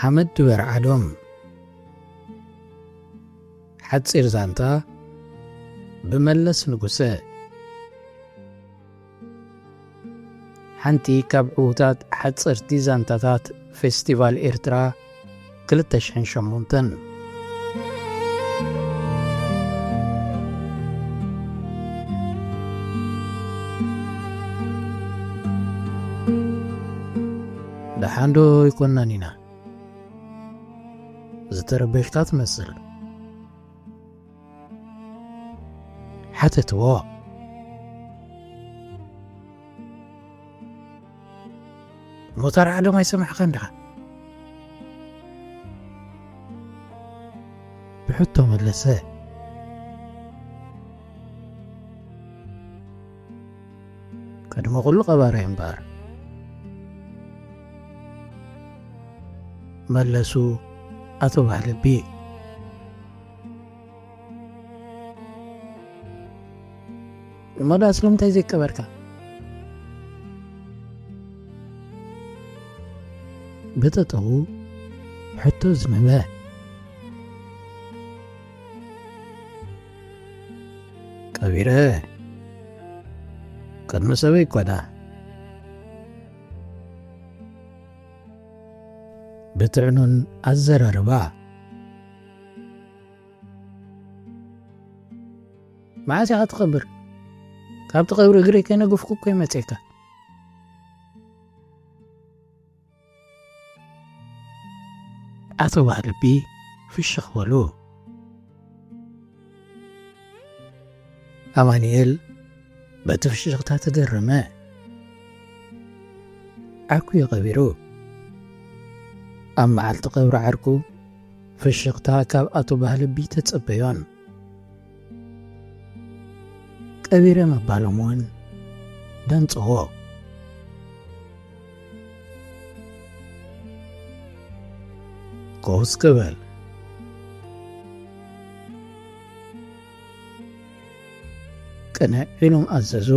ሓመድ ድበ ኣርዓዶም። ሓጺር ዛንታ ብመለስ ንጉሰ። ሓንቲ ካብ ዕዉታት ሓጸርቲ ዛንታታት ፌስቲቫል ኤርትራ ክልተ ሽሕን ሸሞንተን። ደሓን ዶ ኣይኮናን ኢና? ዝተረበሽካ ትመስል። ሓተትዎ። ሞት ኣርዓዶም ኣይሰማዕካን ዲኻ? ብሕቶ መለሰ። ቅድሚ ኩሉ ቀባራይ እምበኣር፣ መለሱ ኣቶ ባህልቢ። እሞ ዳ ስለምንታይ ዘይቀበርካ? ብጠጠዉ ሕቶ ዝመመ። ቀቢረ፣ ቅድሚ ሰበይ እኳ ዳ። ብጥዕኑን ኣዘራርባ። መዓስ ኢኻ ትቐብር? ካብቲ ቀብሪ እግረይ ከይነገፍኩ እኮ ይመጽእካ። ኣቶ ባህልቢ ፍሽኽ በሉ። ኣማኑኤል በቲ ፍሽኽታ ተገረመ። ዓርኩ እዩ ቀቢሩ። ኣብ መዓልቲ ቀብሪ ዓርኩ ፍሽኽታ ካብ ኣቶ ባህልቢ ተጸበዮን። ቀቢረ ምባሎም እውን ደንጽዎ። ኮፍ እስከ በል። ቅንዕ ኢሎም ኣዘዙ።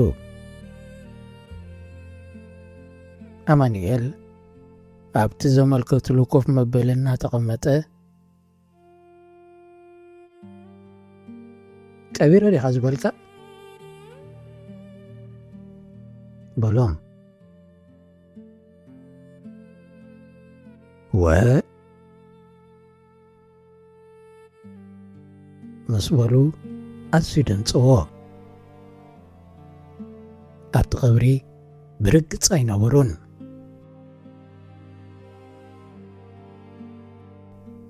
ኣማኑኤል ኣብቲ ዘመልከትሉ ኮፍ መበሊ እናተቐመጠ፣ ቀቢረ ዲኻ ዝበልካ? በሎም። ወ ምስ በሉ ኣዝዩ ደንጽዎ። ኣብቲ ቀብሪ ብርግጽ ኣይነበሩን።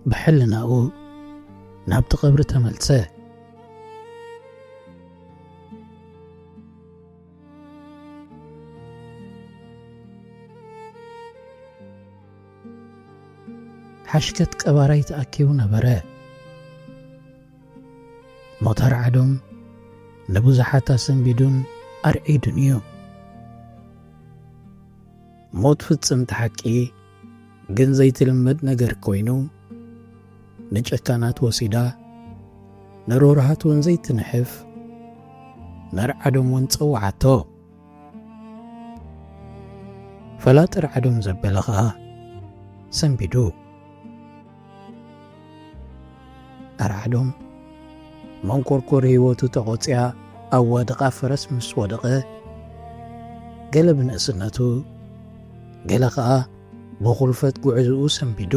ብሕልናኡ ናብቲ ቀብሪ ተመልሰ። ሓሽከት ቀባራይ ተኣኪቡ ነበረ። ሞት ኣርዓዶም ንብዙሓት ኣሰንቢዱን ኣርዒዱን እዩ። ሞት ፍጽምቲ ሓቂ ግን ዘይትልመድ ነገር ኮይኑ፣ ንጨካናት ወሲዳ፣ ንርህሩሃት እውን ዘይትንሕፍ፣ ነርዓዶም እውን ጸውዓቶ። ፈላጥ ኣርዓዶም ዘበለ ኸኣ ሰንቢዱ። ኣርዓዶም መንኮርኮር ህይወቱ ተቖጽያ ኣብ ዋድቓ ፈረስ ምስ ወደቐ፣ ገለ ብንእስነቱ፣ ገለ ኸኣ ብኹልፈት ጉዕዞኡ ሰንቢዱ።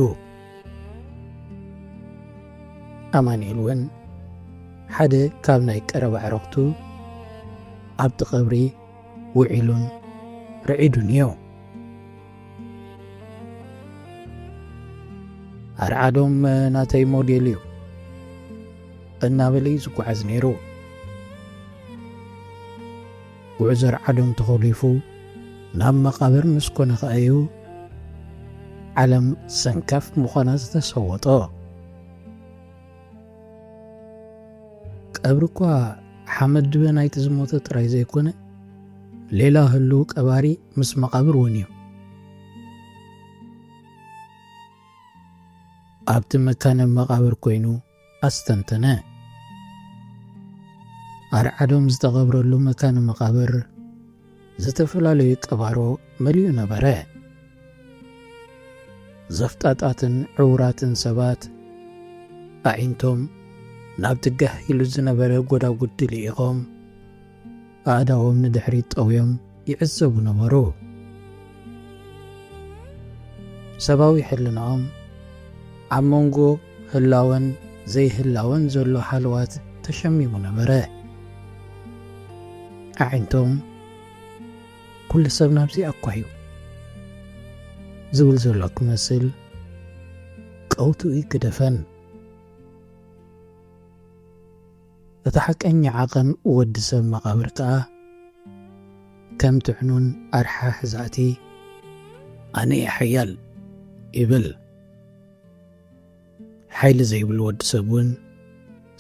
ኣማኑኤል እውን ሓደ ካብ ናይ ቀረባ ኣዕሩኽቱ ኣብቲ ቀብሪ ውዒሉን ርዒዱን እዩ። ኣርዓዶም ናተይ ሞዴል እዩ እናበለ እዩ ዝጓዓዝ ነይሩ። ጉዕዞ ኣርዓዶም ተኾሊፉ ናብ መቓብር ምስ ኮነ ኸኣ እዩ ዓለም ሰንካፍ ምዃና ዝተሰወጦ። ቀብሪ እኳ ሓመድ ድበ ናይቲ ዝሞተ ጥራይ ዘይኮነ፣ ሌላ ህሉው ቀባሪ ምስ መቓብር እውን እዩ። ኣብቲ መካነ መቓብር ኮይኑ ኣስተንተነ። ኣርዓዶም ዝተቐብረሉ መካነ መቓብር ዝተፈላለዩ ቀባሮ መሊኡ ነበረ። ዘፍጣጣትን ዕውራትን ሰባት ኣዒንቶም ናብቲ ጋህ ኢሉ ዝነበረ ጎዳጉዲ ልኢኾም፣ ኣእዳዎም ንድሕሪት ጠውዮም ይዕዘቡ ነበሩ። ሰብኣዊ ሕልናኦም ኣብ መንጎ ህላወን ዘይህላወን ዘሎ ሃለዋት ተሸሚሙ ነበረ። ኣዒንቶም "ኩሉ ሰብ ናብዚኣ እኳ እዩ" ዝብል ዘሎ ክመስል ቀውትኡ ይግደፈን። እቲ ሓቀኛ ዓቐን ወዲ ሰብ መቓብር ከኣ ከም ትሕኑን ኣርሓሕ ዛእቲ "ኣነ እየ ሓያል" ይብል። ሓይሊ ዘይብሉ ወዲ ሰብ እውን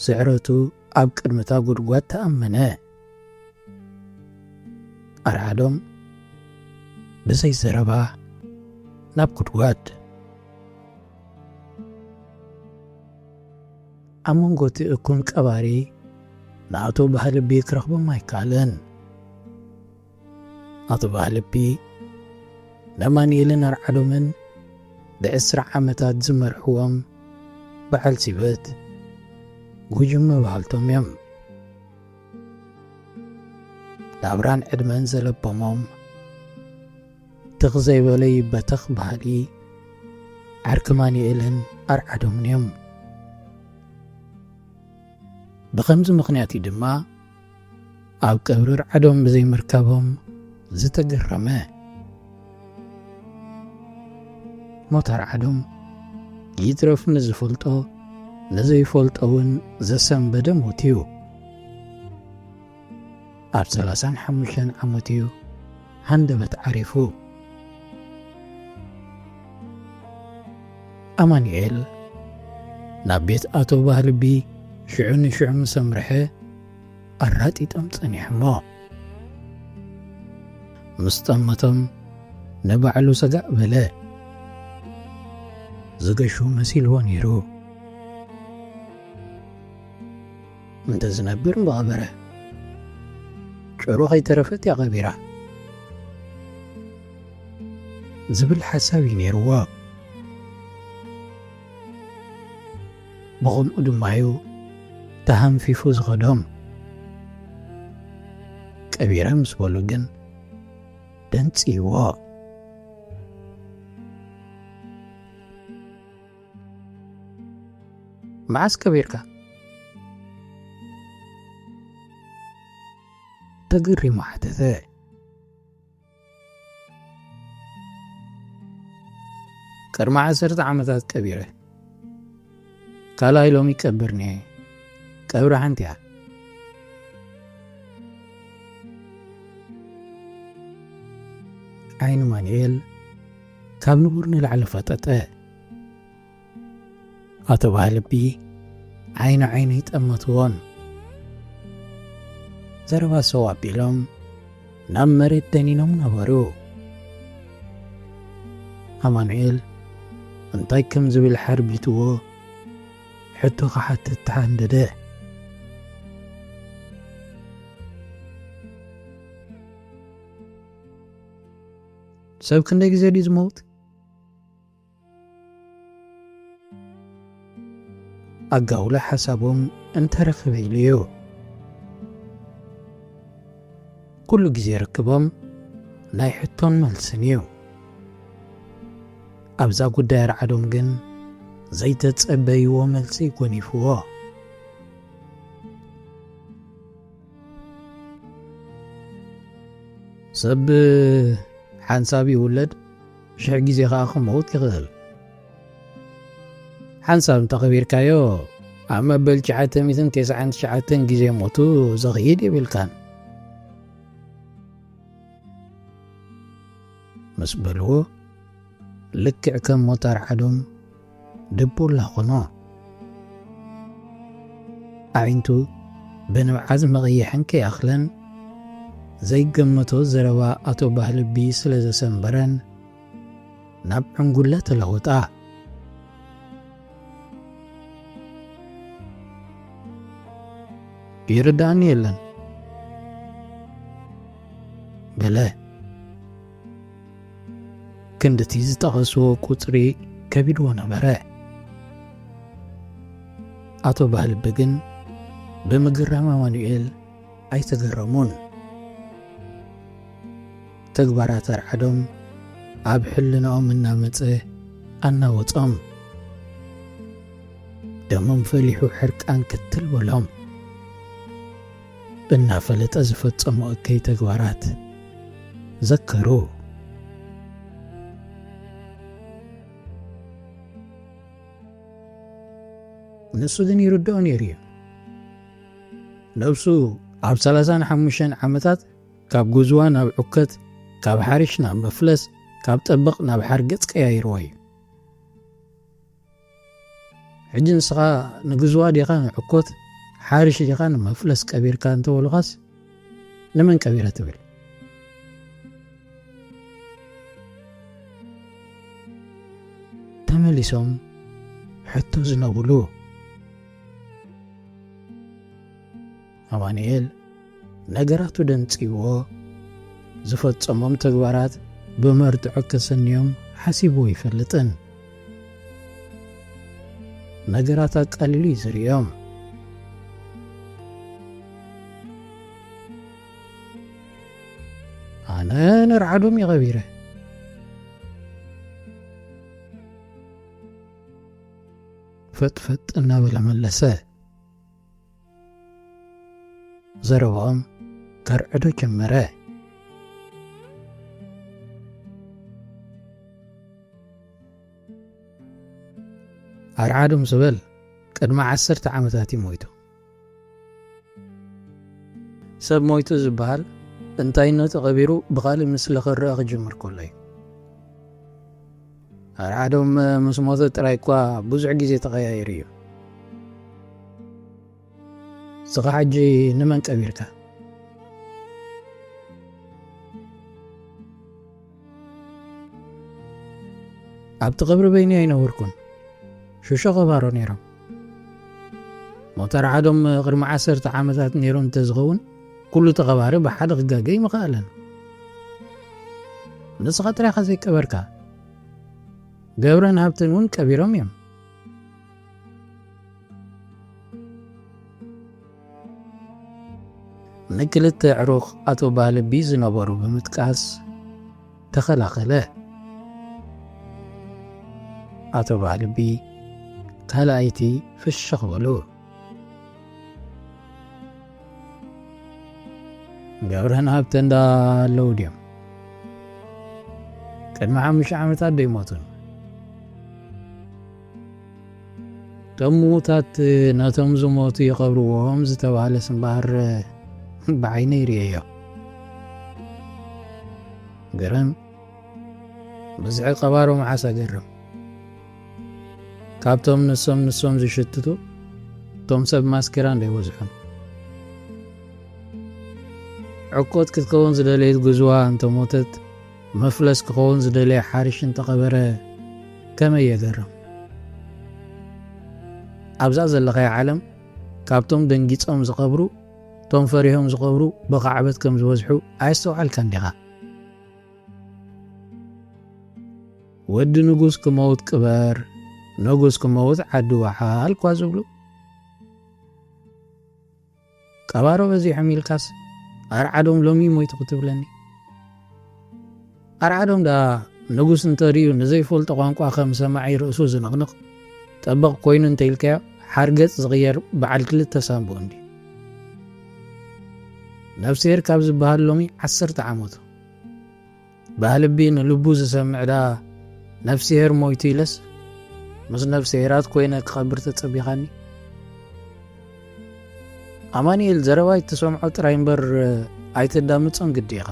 ስዕረቱ ኣብ ቅድሚ እታ ጉድጓድ ተኣመነ። ኣርዓዶም ብዘይ ዘረባ ናብ ጉድጓድ። ኣብ መንጎ እቲ እኩን ቀባሪ ንኣቶ ባህልቢ ክረኽቦም ኣይከኣለን። ኣቶ ባህልቢ ንኣማኑኤልን ኣርዓዶምን ብዕስራ ዓመታት ዝመርሕዎም በዓል ሲበት ጉጅመ ባህልቶም እዮም። ናብራን ዕድመን ዘለቦሞም ትኽ ዘይበለ ይበተኽ ባህሊ ዓርኪ ኣማኑኤልን ኣርዓዶምን እዮም። ብኸምዚ ምኽንያት እዩ ድማ ኣብ ቀብሪ ኣርዓዶም ብዘይምርካቦም ዝተገረመ። ሞት ኣርዓዶም ይትረፍ ንዝፈልጦ ንዘይፈልጦ እውን ዘሰንበደ ሞት እዩ። ኣብ ሰላሳን ሓሙሽተን ዓመት እዩ ሃንደበት ዓሪፉ። ኣማኑኤል ናብ ቤት ኣቶ ባህልቢ ሽዑ ንሽዑ ምስ ኣምርሐ ኣራጢጦም ጸኒሖሞ። ምስ ጠመቶም ንባዕሉ ሰጋእ በለ። ዝገሹ መሲልዎ ነይሩ። "እንተ ዝነብር ምቐበረ፣ ጭሩ ከይተረፈት እያ ቀቢራ" ዝብል ሓሳብ እዩ ነይርዎ። ብኸምኡ ድማ እዩ ተሃንፊፉ ዝኸዶም። ቀቢረ ምስ በሉ ግን ደንጽይዎ። "መዓስ ቀቢርካ?" ተገሪሙ ሓተተ። "ቅድሚ ዓሰርተ ዓመታት ቀቢረ። ካልኣይ ሎሚ ቀብርኒ እየ። ቀብሪ ሓንቲ እያ።" ዓይኒ ኣማኑኤል ካብ ንቡር ንላዕሊ ፈጠጠ። ኣቶ ባህልቢ ዓይኒ ዓይኑ ይጠመትዎን ዘረባ ሰው ኣቢሎም ናብ መሬት ደኒኖም ነበሩ። ኣማኑኤል እንታይ ከም ዝብል ሓርቢትዎ ሕቶ ክሓትት ተሃንደደ። "ሰብ ክንደይ ግዜ ድዩ ዝመውት?" ኣጋውላ ሓሳቦም እንተረኽበ ኢሉ እዩ። ኩሉ ግዜ ርክቦም ናይ ሕቶን መልስን እዩ። ኣብዛ ጉዳይ ኣርዓዶም ግን ዘይተጸበይዎ መልሲ ጎኒፍዎ። "ሰብ ሓንሳብ ይውለድ፣ ሽሕ ግዜ ኸኣ ክመውት ይኽእል። ሓንሳብ እንተኸቢርካዮ፣ ኣብ መበል ትሽዓተ ሚእትን ተስዓን ትሽዓተን ግዜ ሞቱ ዘኽይድ የብልካን" ምስ በልዎ፣ ልክዕ ከም ሞት ኣርዓዶም ድቡላ ኾኖ። ኣዒንቱ ብንብዓት መቐይሐን ከይኣኽለን፣ ዘይገመቶ ዘረባ ኣቶ ባህልቢ ስለ ዘሰንበረን፣ ናብ ዕንጉለ ተለወጣ። "ይርድኣኒ የለን" በለ። ክንድቲ ዝጠቐስዎ ቁጽሪ ከቢድዎ ነበረ። ኣቶ ባህልቢ ግን ብምግራም ኣማኑኤል ኣይተገረሙን። ተግባራት ኣርዓዶም ኣብ ሕልናኦም እናመጸ ኣናወጾም። ደሞም ፈሊሑ ሕርቃን ክትል በሎም። እናፈለጠ ዝፈጸሞ እከይ ተግባራት ዘከሩ። ንሱ ግን ይርድኦ ነይሩ እዩ። ነብሱ ኣብ ሰላሳን ሓሙሽተን ዓመታት ካብ ጉዝዋ ናብ ዑከት፣ ካብ ሓሪሽ ናብ መፍለስ፣ ካብ ጠበቕ ናብ ሓርገጽ ቀያይርዎ እዩ። ሕጂ ንስኻ ንግዝዋ ዲኻ ንዕኮት፣ ሓሪሽ ዲኻ ንመፍለስ ቀቢርካ እንተበሉኻስ፣ ንመን ቀቢረ ትብል? ተመሊሶም ሕቶ ዝነብሉ። ኣማኑኤል ነገራቱ ደንጺዎ፣ ዝፈጸሞም ተግባራት ብመርትዖ ከሰንዮም ሓሲቡ ኣይፈልጥን። ነገራት ኣቃሊሉ እዩ ዝርእዮም። ኣነ ንርዓዶም ይቐቢረ። ፈጥፈጥ እናበለ መለሰ። ዘረባኦም ከርዕዶ ጀመረ። ኣርዓዶም ዝበል ቅድሚ ዓሰርተ ዓመታት እዩ ሞይቱ። ሰብ ሞይቱ ዝበሃል እንታይነቱ ቀቢሩ ብኻልእ ምስሊ ክረኣ ክጅምር ከሎ እዩ። ኣርዓዶም ምስ ሞተ ጥራይ እኳ ብዙሕ ግዜ ተቐያይሩ እዩ። ስኻ ሕጂ ንመን ቀቢርካ? ኣብቲ ቀብሪ በይኒ ኣይነበርኩን። ሽሾ ቀባሮ ነይሮም። ሞት ኣርዓዶም ቅድሚ ዓሰርተ ዓመታት ነይሩ እንተዝኸውን፣ ኩሉ ተቐባሪ ብሓደ ክጋገ ኣይምኸኣለን። ንስኻ ጥራይ ኢኻ ዘይቀበርካ። ገብረን ሃብትን እውን ቀቢሮም እዮም። ንክልተ ዕሩኽ ኣቶ ባህልቢ ዝነበሩ ብምጥቃስ ተኸላኸለ። ኣቶ ባህልቢ ካልኣይቲ ፍሽኽ በሉ። ገብረን ሃብተን ዳ ኣለዉ ድዮም? ቅድሚ ሓሙሽተ ዓመታት ዶ ይሞቱን? እቶም ምዉታት ነቶም ዝሞቱ ይቐብርዎም ዝተባህለስ እምበኣር ብዓይነይ ርእየዮ። ግርም፣ ብዝሒ ቀባሮ መዓስ ኣገርም። ካብቶም ንሶም ንሶም ዝሽትቱ፣ እቶም ሰብ ማስኬራ እንዶ ይበዝሑን። ዕቆት ክትከውን ዝደለየት ጉዝዋ እንተሞተት፣ መፍለስ ክኸውን ዝደለየ ሓሪሽ እንተቐበረ፣ ከመይ የገርም። ኣብዛ ዘለኻያ ዓለም፣ ካብቶም ደንጊጾም ዝቐብሩ፣ እቶም ፈሪሆም ዝቐብሩ ብኻዕበት ከም ዝበዝሑ ኣየስተውዓልካን ዲኻ? ወዲ ንጉስ ክመውት ቅበር፣ ንጉስ ክመውት ዓዲ ወሓል እኳ ዝብሉ። ቀባሮ በዚሖም ኢልካስ፣ ኣርዓዶም ሎሚ ሞይቱ ክትብለኒ? ኣርዓዶም ደኣ ንጉስ እንተርእዩ ንዘይፈልጦ ቋንቋ ከም ሰማዒ ርእሱ ዝንቕንቕ፣ ጠበቕ ኮይኑ እንተኢልካዮ፣ ሓርገጽ ዝቕየር በዓል ክልተ ሳንቡእ እንድዩ። ነፍስሄር ካብ ዝበሃል ሎሚ ዓሰርተ ዓመቱ። ባህልቢ ንልቡ ዝሰምዕ ደኣ ነፍስሄር ሞይቱ ኢለስ፣ ምስ ነፍስሄራት ኮይነ ክኸብር ተጸቢኻኒ? ኣማኑኤል፣ ዘረባይ ትሰምዖ ጥራይ እምበር ኣይተዳምጾን ግዲ ኢኻ።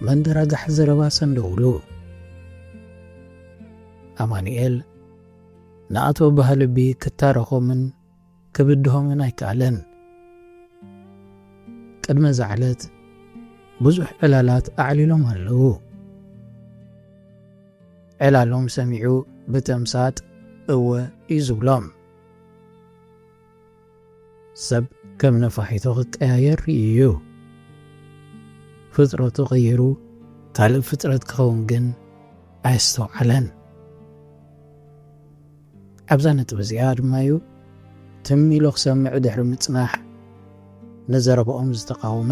መንደራጋሕ ዘረባ ሰንደውሉ። ኣማኑኤል ንኣቶ ባህልቢ ክታረኾምን ክብድሆምን ኣይከኣለን። ቅድሚ እዛ ዕለት ብዙሕ ዕላላት ኣዕሊሎም ኣለዉ። ዕላሎም ሰሚዑ ብተምሳጥ እወ እዩ ዝብሎም። ሰብ ከም ነፋሒቶ ክቀያየር ርእዩ እዩ። ፍጥረቱ ቀይሩ ካልእ ፍጥረት ክኸውን ግን ኣየስተውዓለን። ኣብዛ ነጥቢ እዚኣ ድማ እዩ ትም ኢሉ ክሰምዕ ድሕሪ ምጽናሕ ንዘረባኦም ዝተቃወመ።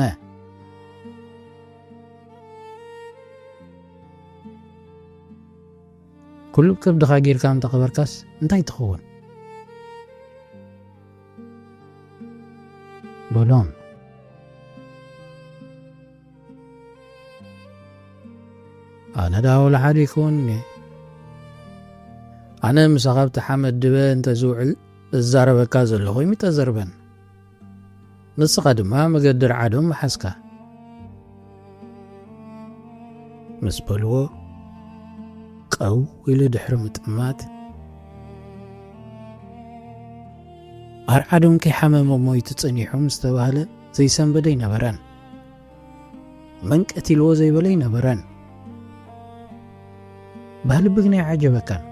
"ኩሉ ከብድኻ ጌርካ እንተቐበርካስ እንታይ ትኸውን?" በሎም። "ኣነ ደኣ ወላ ሓደ ኣይከውንን እየ። ኣነ ምሳኻ ኣብቲ ሓመድ ድበ እንተ ዝውዕል እዛረበካ ዘለኹ ይምተዘርበን። ንስኻ ድማ መገዲ ኣርዓዶም ምሓዝካ" ምስ በልዎ፣ ቀው ኢሉ ድሕሪ ምጥማት፣ ኣርዓዶም ከይሓመመ ሞይቱ ጸኒሑ ምስ ተባህለ ዘይሰንበደ ኣይነበረን። መን ቀቲልዎ ዘይበለ ኣይነበረን። ባህሊ ብግናይ ዓጀበካን።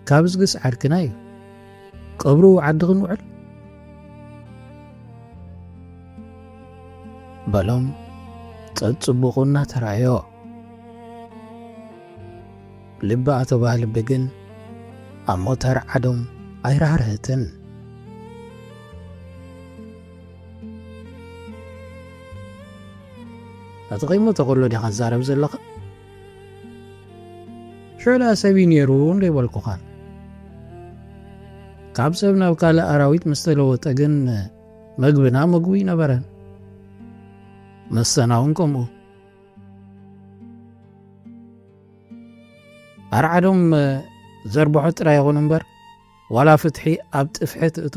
"ካብዝግስ ዓርክና እዩ። ቀብሩ ዓዲ ክንውዕል?" በሎም ጸጽቡቑ እናተራእዮ። ልቢ ኣቶ ባህልቢ ግን ኣብ ሞት ኣርዓዶም ኣይራህርህትን። "እቲ ከይሞተ ከሎ ዲኻ ትዛረብ ዘለኻ? ሽዑ ደኣ ሰብ እዩ ነይሩ እንዶ ኣይበልኩኻን? ካብ ሰብ ናብ ካልእ ኣራዊት ምስ ተለወጠ ግን መግብና መግቡ ኣይነበረን። መስተና እውን ከምኡ። ኣርዓዶም ዘርብሖ ጥራይ ይኹን እምበር፣ ዋላ ፍትሒ ኣብ ጥፍሒ ትእቶ፣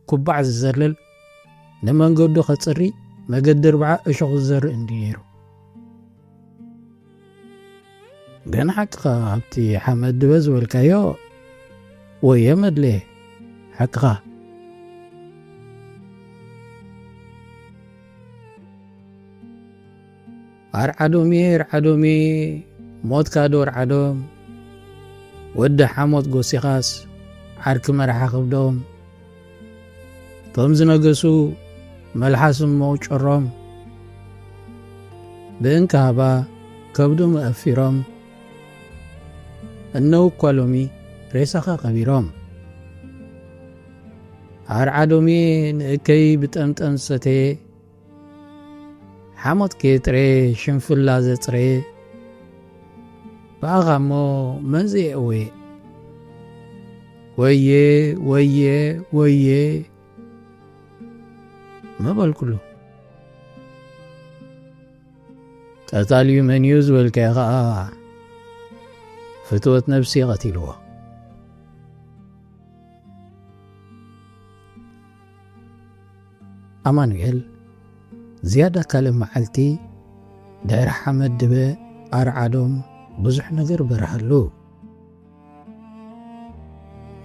ኩባዕ ዝዘልል፣ ንመንገዱ ከጽሪ፣ መገዲ ኣርብዓ እሾኽ ዝዘርእ እንዲ ነይሩ። ግን ሓቅኻ ኣብቲ ሓመድ ድበ ዝበልካዮ ወየ መድልየ፣ ሓቅኻ። ኣርዓዶምየ፣ ኣርዓዶምየ፣ ሞትካ ዶ ኣርዓዶም? ወዲ ሓሞት ጎሲኻስ ዓርኪ መርሓ ከብዶም። እቶም ዝነገሱ መልሓስ እሞ ጨሮም፣ ብእንካባ ከብዶም ኣእፊሮም፣ እነው እኳ ሎሚ ሬሳኻ ቀቢሮም። ኣርዓዶምየ ንእከይ ብጠምጠም ዝሰተየ፣ ሓሞት ከየጥረየ ሽንፍላ ዘጽረየ፣ ብኣኻ እሞ መን ዘየእወየ? ወየ፣ ወየ፣ ወየ መበልኩሉ። ቀታሊ መን እዩ ዝበልካዮ ኸኣ፣ ፍትወት ነብሲ ቀቲልዎ። ኣማኑኤል ዝያዳ ካልእ መዓልቲ ድሕሪ ሓመድ ድበ ኣርዓዶም ብዙሕ ነገር በርሃሉ።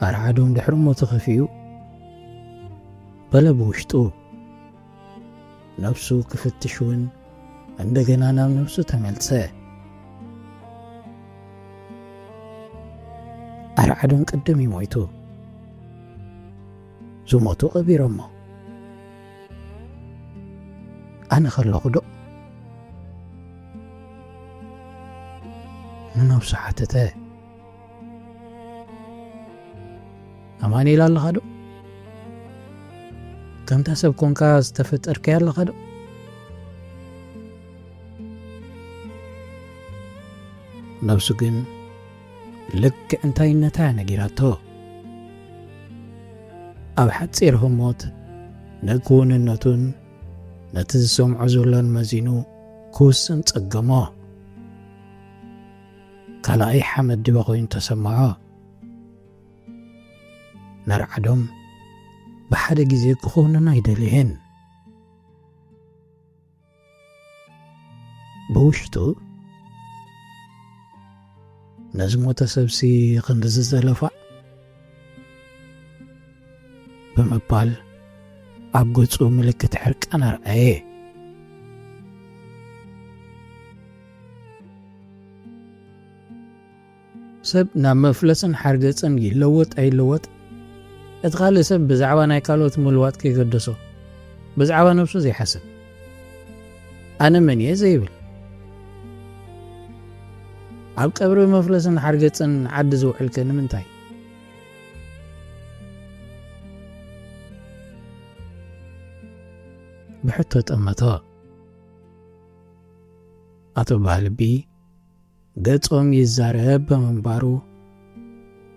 ኣርዓዶም ድሕሪ ሞቱ ከፊኡ በለ ብውሽጡ። ነብሱ ክፍትሽ እውን እንደገና ናብ ነብሱ ተመልሰ። ኣርዓዶም ቅድም እዩ ሞይቱ። ዝሞቱ ቀቢሮሞ። ኣነ ከለኹ ዶ? ንነብሱ ሓተተ። ኣማኑኤል ኣለኻ ዶ? ከምታ ሰብ ኮንካ ዝተፈጠርካያ ኣለኻ ዶ? ነብሱ ግን ልክዕ እንታይነታ እያ ነጊራቶ። ኣብ ሓጺር ህሞት ንክውንነቱን ነቲ ዝሰምዖ ዘሎን መዚኑ ክውስን ጸገሞ። ካልኣይ ሓመድ ድበ ኮይኑ ተሰምዖ። ነርዓዶም ብሓደ ግዜ ክኾንና ኣይደልየን። ብውሽጡ፣ "ነዚ ሞተ ሰብሲ ክንድዚ ዘለፋ?" ብምባል ኣብ ገጹ ምልክት ሕርቃን ኣርኣየ። ሰብ ናብ መፍለስን ሓርገጽን ይለወጥ ኣይለወጥ፣ እቲ ካልእ ሰብ ብዛዕባ ናይ ካልኦት ምልዋጥ ከይገደሶ፣ ብዛዕባ ነብሱ ዘይሓስብ፣ ኣነ መን እየ ዘይብል፣ ኣብ ቀብሪ መፍለስን ሓርገጽን ዓዲ ዝውዕልከ ንምንታይ? ብሕቶ ጠመቶ። ኣቶ ባህልቢ ገጾም ይዛረብ ብምንባሩ፣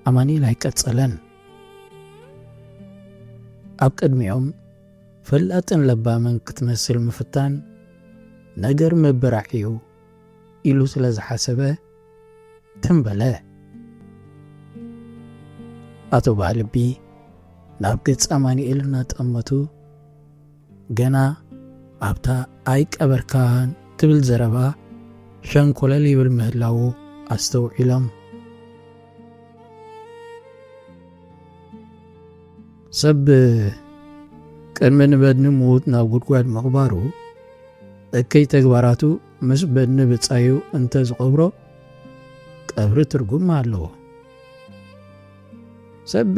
ኣማኑኤል ኣይቀጸለን። ኣብ ቅድሚኦም ፈላጥን ለባምን ክትመስል ምፍታን ነገር ምብራዕ እዩ ኢሉ ስለ ዝሓሰበ፣ ትም በለ። ኣቶ ባህልቢ ናብ ገጽ ኣማኑኤል እናጠመቱ፣ ገና ኣብታ ኣይቀበርካን ትብል ዘረባ ሸንኮለል ይብል ምህላዉ ኣስተውዒሎም። ሰብ ቅድሚ ንበድኒ ምዉት ናብ ጉድጓድ ምቕባሩ፣ እከይ ተግባራቱ ምስ በድኒ ብጻዩ እንተ ዝቐብሮ፣ ቀብሪ ትርጉም ኣለዎ። ሰብ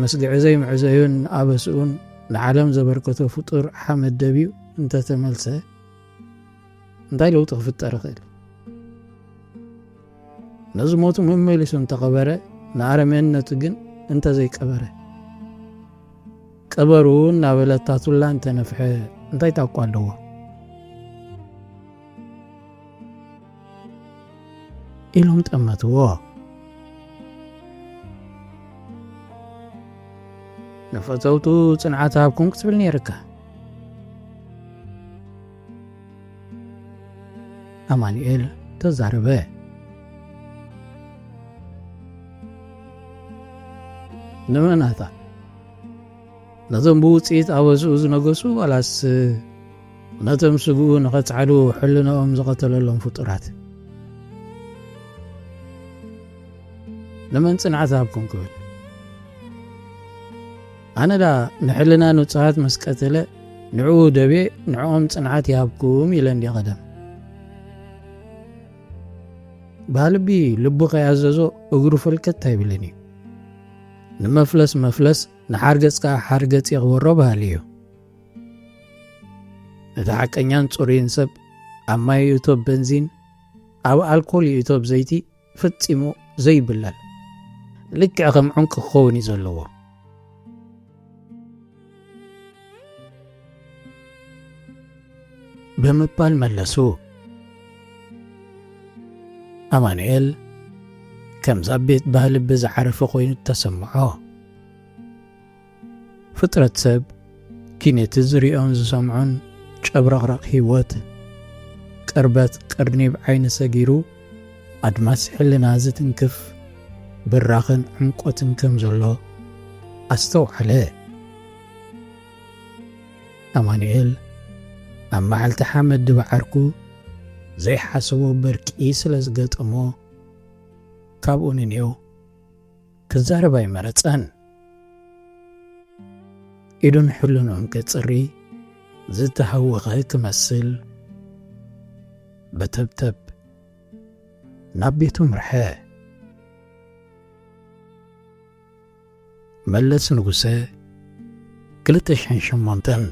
ምስ ግዕዘይ ምዕዘዩን ኣበስኡን ንዓለም ዘበርከቶ ፍጡር ሓመድ ደብዩ እንተተመልሰ፣ እንታይ ለውጢ ክፍጠር ይኽእል? ነዚ ሞቱ መመሊሱ እንተቐበረ፣ ንኣረሜንነቱ ግን እንተዘይቀበረ፣ ቅበሩ እናበለ ታቱላ እንተነፍሐ እንታይ ጣቋ ኣለዎ? ኢሎም ጠመትዎ። ንፈተውቱ ጽንዓት ሃብኩም ክትብል ነይርካ። ኣማኑኤል ተዛረበ። ንመናታ? ነዞም ብውጽኢት ኣበስኡ ዝነገሱ፣ ዋላስ ነቶም ስግኡ ንኸጽዓዱ ሕልናኦም ዝቐተለሎም ፍጡራት? ንመን ጽንዓት ሃብኩም ክብል? ኣነ ዳ ንሕልና ንጹሃት ምስ ቀተለ፣ ንዕኡ ደብየ ንዕኦም ጽንዓት ይሃብኩም ኢለ እንድየ ቀደም። ባህልቢ ልቡ ከይኣዘዞ እግሩ ፈልከት ኣይብልን እዩ። ንመፍለስ መፍለስ፣ ንሓርገጽ ከኣ ሓርገጽ የኽበሮ በሃሊ እዩ። እቲ ሓቀኛን ጽሩይን ሰብ ኣብ ማይ ይእቶ ብበንዚን፣ ኣብ ኣልኮል ይእቶ ብዘይቲ ፈጺሙ ዘይብለል፣ ልክዕ ከም ዕንቂ ክኸውን እዩ ዘለዎ። ብምባል መለሱ። ኣማኑኤል ከምዛ ቤት ባህሊ ብዝዓረፈ ኮይኑ ተሰምዖ። ፍጥረት ሰብ ኪነቲ ዝሪኦን ዝሰምዖን ጨብረቕረቕ ህይወት፣ ቅርበት ቅርኒብ ዓይኒ ሰጊሩ ኣድማስ ሕልና ዝትንክፍ ብራኽን ዕምቆትን ከም ዘሎ ኣስተውዓለ። ኣማኑኤል ኣብ መዓልቲ ሓመድ ድበዓርኩ ዘይሓሰቦ በርቂ ስለ ዝገጠሞ፣ ካብኡ ንኔው ክዛረብ ኣይመረጸን። ኢዱን ሕልንኡን ከጽሪ ዝተሃወኸ ክመስል በተብተብ ናብ ቤቱ ምርሐ። መለስ ንጉሰ ክልተ ሽሕን ሸሞንተን።